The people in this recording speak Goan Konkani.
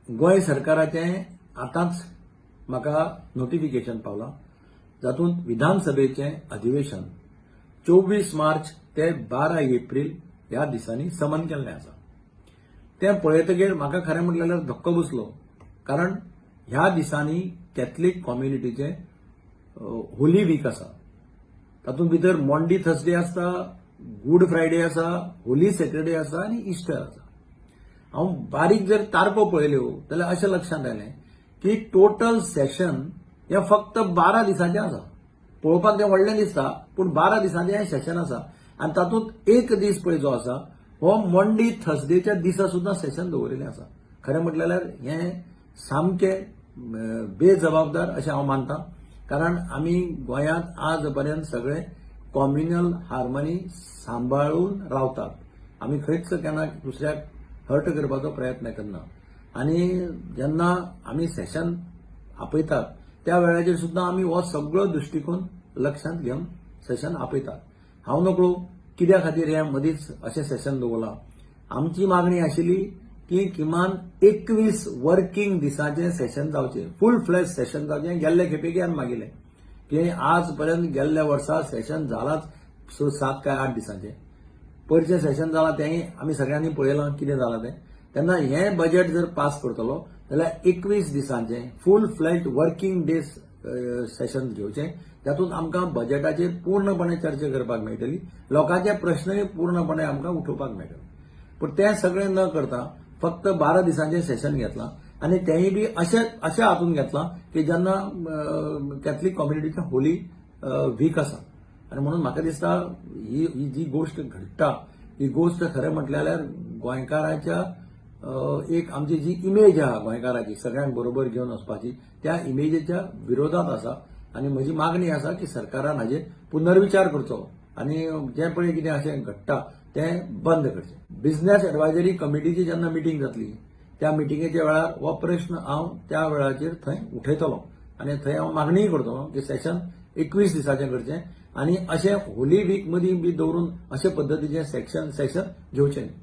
गोंय सरकाराचें आतांच म्हाका नोटिफिकेशन पावलां, जातूंत विधानसभेचें अधिवेशन 24 मार्च ते 12 एप्रील ह्या दिसांनी समन केल्लें आसा. तें पळयतगीर म्हाका खरें म्हटल्यार धक्को बसलो, कारण ह्या दिसांनी कॅथलीक कम्युनिटीचें होली वीक आसा. तातूंत भितर मॉन्डी थर्सडे आसता, गूड फ्रायडे आसा, होली सॅटरडे आसा आनी इस्टर आसा. हांव बारीक जर तारखो पळयल्यो जाल्यार अशें लक्षांत आयलें की टोटल सेशन हें फक्त 12 दिसांचें आसा. पळोवपाक तें व्हडलें दिसता, पूण 12 दिसांचें हें सेशन आसा आनी तातूंत एक दीस पळय जो आसा हो मॉन्डी थर्सडेच्या दिसा सुद्दां सेशन दवरिल्लें आसा. खरें म्हटल्यार हें सामकें बेजबाबदार अशें हांव मानता, कारण आमी गोंयांत आज पर्यंत सगळे कॉम्युनल हार्मनी सांबाळून रावतात. आमी खंयच केन्ना दुसऱ्याक हर्ट करपाचो प्रयत्न करना आनी जेन्ना आमी सेशन आपयतात त्या वेळाचेर सुद्दां आमी हो सगळो दृश्टिकोन लक्षांत घेवन सेशन आपयतात. हांव नकळो कित्या खातीर हें मदींच अशें सेशन दवरलां. आमची मागणी आशिल्ली की किमान 21 वर्किंग दिसांचें सेशन जावचें, फूल फ्लॅज सेशन जावचें. गेल्ले खेपेक आमी मागिल्लें की आज पर्यंत गेल्ल्या वर्सा सेशन जालाच 6, 7 काय 8 दिसांचें. पयरचें सेशन जालां तेंय आमी सगळ्यांनी पळयलां कितें जालां तें. तेन्ना हें बजेट जर पास करतलो जाल्यार 21 दिसांचें फूल फ्लॅज वर्किंग डेज सेशन घेवचें, तातूंत आमकां बजेटाचेर पूर्णपणे चर्चा करपाक मेळटली, लोकांचे प्रश्नय पूर्णपणे आमकां उठोवपाक मेळटले. पूण तें सगळें न करता फक्त 12 दिसांचें सेशन घेतलां आनी तेंय बी अशें अशें हातून घेतलां की जेन्ना कॅथलीक कम्युनिटीचें होली वीक आसा. आनी म्हणून म्हाका दिसता ही ही जी गोश्ट घडटा ही गोश्ट खरें म्हटल्यार गोंयकाराच्या एक आमची जी इमेज आहा गोंयकाराची सगळ्यांक बरोबर घेवन वचपाची, त्या इमेजीच्या विरोधात आसा. आनी म्हजी मागणी आसा की सरकारान हाजेर पुनर्विचार करचो आनी जें पळय कितें अशें घडटा तें बंद करचें. बिझनेस एडवायजरी कमिटीची जेन्ना मिटींग जातली त्या मिटिंगेच्या वेळार हो प्रश्न हांव त्या वेळाचेर थंय उठयतलो आनी थंय हांव मागणीय करतलो की सेशन 21 दिसाचें करचें आनी अशें होली वीक मदीं बी दवरून अशे पद्दतीचें सेशन घेवचें न्ही.